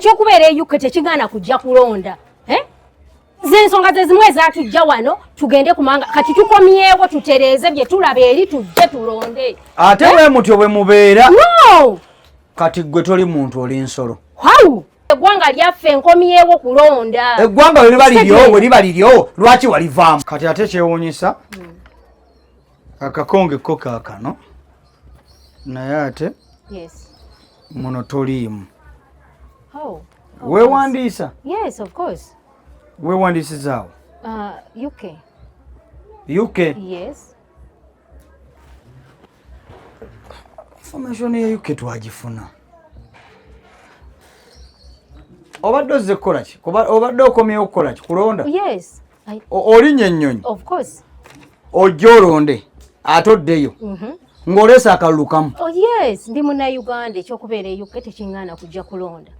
Ekyokubeera e UK tekigaana kujja kulonda, eh? Zensonga ze zimu ezatujja wano, tugende kumanga kati tukomyewo tutereeze bye tulaba eri, tujje tulonde. Ate eh? Bwe mutyo bwe mubeera. No! Kati gwe toli muntu, oli nsolo. How? Eggwanga lyaffe, nkomyewo kulonda. Eggwanga bwe liba liryo, bwe liba liryo, lwaki walivaamu? Kati ate kyewuunyisa, akakonge ko kaakano, naye ate muno toliimu. Oh, Weewandiisa? Yes, of course. Weewandiisizaawo? UK. UK? Yes. Information ya UK twagifuna. Obadde ozze kukola ki? Obadde okomyewo kukola ki? Kulonda? Yes. Olinnya ennyonyi? Of course. Ojja olonde ate oddeyo ng'oleese akalulu kamu? Oh yes, ndi munnauganda. Ekyokubeera e UK tekiŋŋaana kujja kulonda.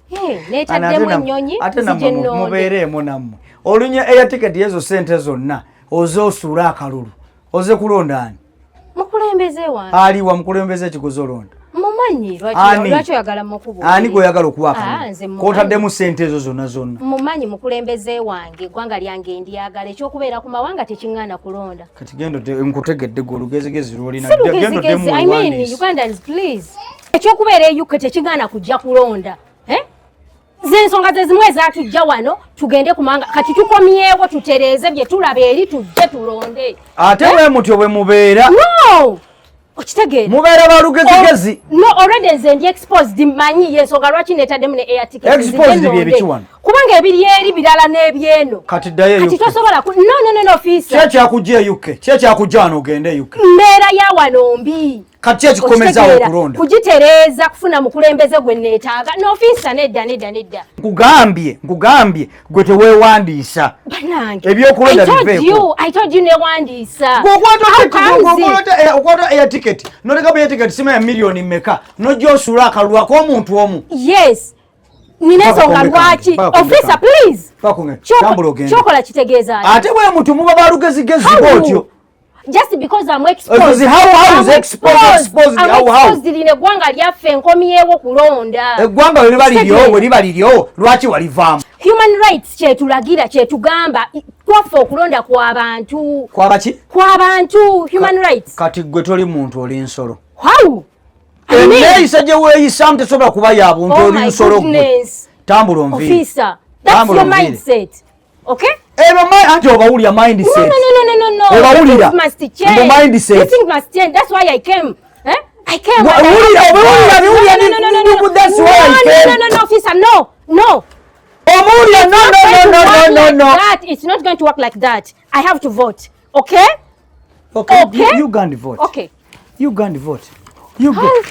Hey, neetaddemu ennyonyi. Ate nzije nammwe nnonde. Mubeereemu nammwe. Olinya air ticket ezo, sente zonna, oze osuule akalulu, oze kulonda ani? Mukulembeze wange. Aliwa mukulembeze ekiguzi olonda? Mumanyi lwaki? Ani? Lwaki oyagala mukubu? Ani gweoyagala okuwa Ah, akalulu nze mumanyi. K'otaddemu sente ezo zonna zonna? Mumanyi mukulembeze wange. Eggwanga lyange ndyagala. Ekyokubeera ku mawanga tekiŋŋaana kulonda. Kati genda nkutegedde gwe olugezigezi lwolina. Si Genda oddemu lugezigezi. I mean, weewandiise. Ugandans, please, ekyokubeera e UK tekigaana kujja kulonda, eh? Zensonga ze zimu ezatujja wano, tugende kumanga kati tukomyewo tutereeze bye tulaba eri, tujje tulonde. Ate bwe mutyo bwe mubeera. No, okitegeera? Mubeera balugezigezi. No, already nze ndi exposed, manyi yensonga lwaki neetaddemu ne air ticket. Exposed nzije bye nnonde. biki wano? Kubanga ebiri eri birala n'ebyeno. Kati ddayo Kati UK. tosobola ku no, no, no, no, officer. Ki ekyakujja e UK? Ki ekyakujja wano ogende e UK? Mbeera ya wano mbi. Kati ki ekikomezaawo Okitegeera? okulonda? Kugitereeza, kufuna mukulembeze gwe neetaaga. No, officer, nedda, nedda, nedda. Nkugambye, nkugambye, gwe teweewandiisa. Banange, Ebyokulonda I told biveeko. you, I told you newandiisa. Gwe How comes it? Okwata air ticket notekamu air ticket sima ya miliyoni mmeka, nojja osuula akalulu ak'omuntu omu. Yes, nina Paka ensonga kombe kange, lwaki. paka kombe Officer, kange. please. Paka kombe. Tambula ogende. Kyokola kitegeeza ki? Ate bwe mutu muba balugezigezi How? bwotyo. Just because I'm exposed. Because how is I'm exposed, exposed, I'm how? exposed. Lino eggwanga lyaffe, nkomyewo kulonda. Eggwanga bwe liba liryo, Kitegeera? bwe liba liryo, lwaki walivaamu? Human rights kyetulagira, kyetugamba, kwaffe okulonda kw'abantu. Kwabaki? Kw'abantu, human rights. Kati gwe toli muntu, oli nsolo. How? I mean, Enneeyisa gye weeyisaamu tesobola kuba ya buntu. Oh Oli my nsolo gwe. goodness. Tambula onviire. Officer, that's Tambula your onviire. mindset, okay? Ebyo anti obawulira mindset. No, no, no, no, no, no. Obawulira. Things must change. Mbu mindset. This thing must change. That's why I came. Eh? I came. Wulira, biwulira. No, no, no, no, no, no. That's why I No, came. no, no, no, officer, no, no. Omuwulira? No, no, no, no, no, no, no. That it's not going to work like that. I have to vote. Okay? Okay, Okay. you go and vote. Okay. You go and vote. You go. How?